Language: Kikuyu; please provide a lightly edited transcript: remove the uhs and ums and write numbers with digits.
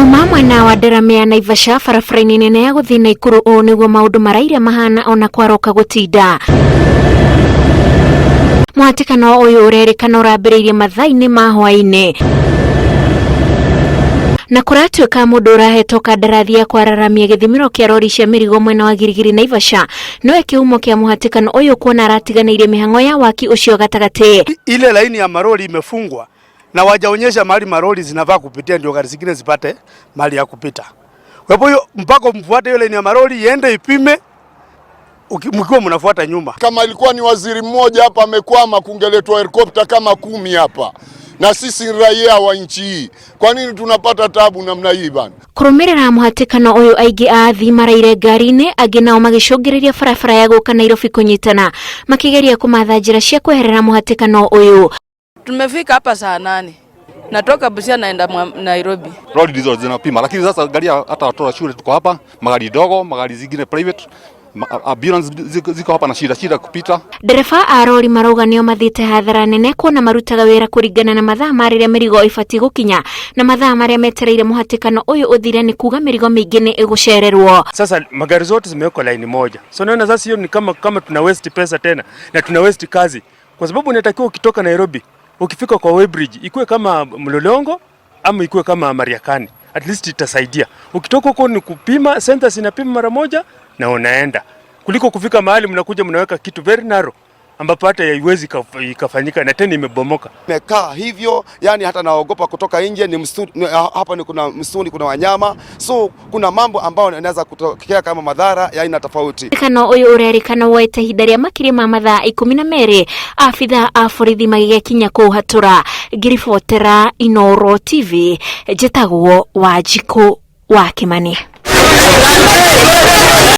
Kuma mwena wa Delamere Naivasha barabara-inĩ nene ya gũthiĩ Naikuru ũũ nĩguo maũndũ maraire mahana ona kwaroka gũtinda. Mũhatĩkano ũyũ ũrerĩkana ũrambĩrĩirie mathaa-inĩ ma hwaĩ-inĩ na kũratuĩka mũndũ ũrahetwo kandarathi ya kwararamia gĩthimĩro kĩa rori cia mĩrigo mwena wa Girigiri Naivasha nowe kĩhumo kĩa mũhatĩkano ũyũ kuona aratiganĩirie mĩhang'o ya waki ũcio gatagatĩ. Ile laini ya maroli imefungwa na wajaonyesha mahali maroli zinafaa kupitia ndio gari zingine zipate mahali ya kupita. Kwa hivyo mpaka mfuate hiyo laini ya maroli iende ipime mkiwa mnafuata nyuma. Kama ilikuwa ni waziri mmoja hapa amekwama, kungeletwa helikopta kama 10 hapa. Na sisi raia wa nchi hii, kwa nini tunapata tabu namna hii bana? Kurumirira muhatikano uyu aingi a athii maraire ngari-inĩ, angĩ nao magĩcũngĩrĩria barabara ya gũka Nairobi kũnyitana makigeria kũmatha njĩra cia kweherera muhatikano uyu. Tumefika hapa saa 8. Natoka Busia naenda Nairobi. Lori ndizo zinapima, lakini sasa gari hata watoto wa shule tuko hapa, magari dogo, magari zingine private, ambulance ziko hapa na shida kupita. Ndereba a rori marauga nio mathiite hathara nene kuona marutaga wira kuringana na mathaa ma riria mirigo ibati gukinya na mathaa maria metereire muhatikano uyu uthire ni kuga mirigo mingi ni igucererwo. Sasa magari zote zimewekwa line moja, so naona sasa hiyo ni kama tuna waste pesa tena na tuna waste kazi, kwa sababu unatakiwa ukitoka Nairobi ukifika kwa weighbridge ikuwe kama Mlolongo ama ikuwe kama Mariakani, at least itasaidia. Ukitoka huko ni kupima, centers inapima mara moja na unaenda, kuliko kufika mahali mnakuja mnaweka kitu very narrow ambapo hata haiwezi ikafanyika na tena imebomoka. Imekaa hivyo, yani hata naogopa kutoka nje, ni msitu, ni, hapa ni kuna msituni, kuna wanyama, so kuna mambo ambayo yanaweza kutokea kama madhara ya aina tofauti. Kano uyu urerikana woete ihinda rĩa makĩria ma mathaa 12 abithaa a borithi magĩgĩkinya kũu hatura. Ngĩribotera Inooro TV, njĩtagwo Wanjikũ wa Kimani.